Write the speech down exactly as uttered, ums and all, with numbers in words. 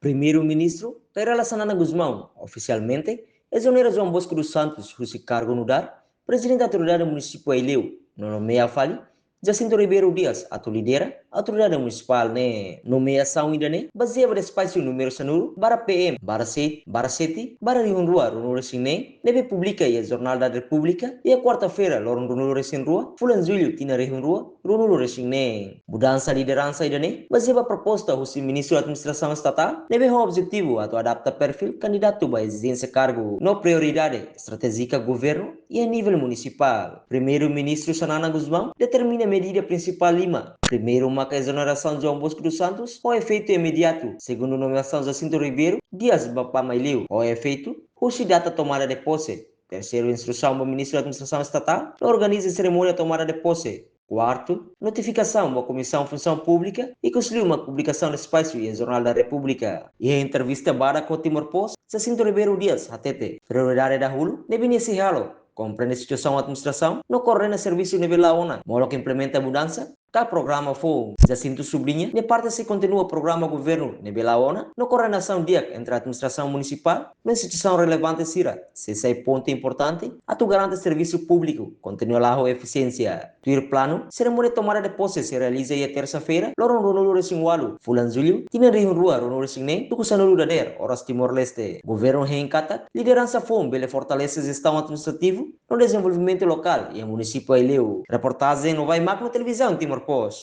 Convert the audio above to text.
Primeiru-Ministru Kay Rala Xanana Gusmão ofisialmente ezonera João Bosco dos Santos husi kargu nu'udar Prezidente Autoridade Munisípiu Aileu, no nomeia fali Jacinto Ribeiro Dias atu lidera Autoridade Munisipál ne'e. Nomeiasaun ida-ne'e bazeia ba despaxu númeru sanulu barra P M barra sete barra sete barra rihun rua ruanulu-resin-neen ne'ebé publika iha Jornál da Repúblika iha kuarta-feira, loron ruanulu-resin-rua, fulan Jullu, tinan rihun rua ruanulu-resin-neen. Mudansa lideransa ida-ne'e bazeia ba proposta husi Ministru Administrasaun Estatál ne'ebé ho objetivu atu adapta perfíl kandidatu ba ezijénsia kargu no prioridade estratéjika governu iha nivel munisipál. Primeiru-Ministru Xanana Gusmão determina medida prinsipál lima. Primeiru maka ezonerasaun João Bosco dos Santos ho efeitu imediatu. Segundu, nomeiasaun Jacinto Ribeiro Dias ba PAM Aileu ho efeitu husi data tomada de posse. Terseiru, instrusaun ba Ministru Administrasaun Estatál atu organiza serimónia tomada de posse. Kuartu, notifikasaun ba Komisaun Funsaun Públika, ikus liu mak publikasaun despaxu iha Jornál da Repúblika. Iha entrevista badak ho Timor Post, Jacinto Ribeiro Dias hatete, prioridade dahuluk ne'ebé nia sei halo komprende situasaun administrasaun no koordena servisu ne'ebé la'o ona, molok implementa mudansa ka programa foun. Jacinto subliña, nia parte sei kontinua programa governu ne'ebé la'o ona no koordenasaun di'ak entre administrasaun munisipál no instituisaun relevante sira. Sei sai pontu importante atu garante servisu públiku kontinua la'o ho efisiénsia. Tuir planu, serimónia tomada de posse sei realiza iha tersa-feira, loron ruanulu-resin-ualu, fulan Jullu, tinan rihun rua ruanulu-resin-neen, tuku sanulu dadeer, oras Timor-Leste. Governu hein katak lideransa foun bele fortalese jestaun administrativu no dezenvolvimentu lokál iha Munisípiu Aileu. Reportajen Novai Magno, Televizaun Timor Post.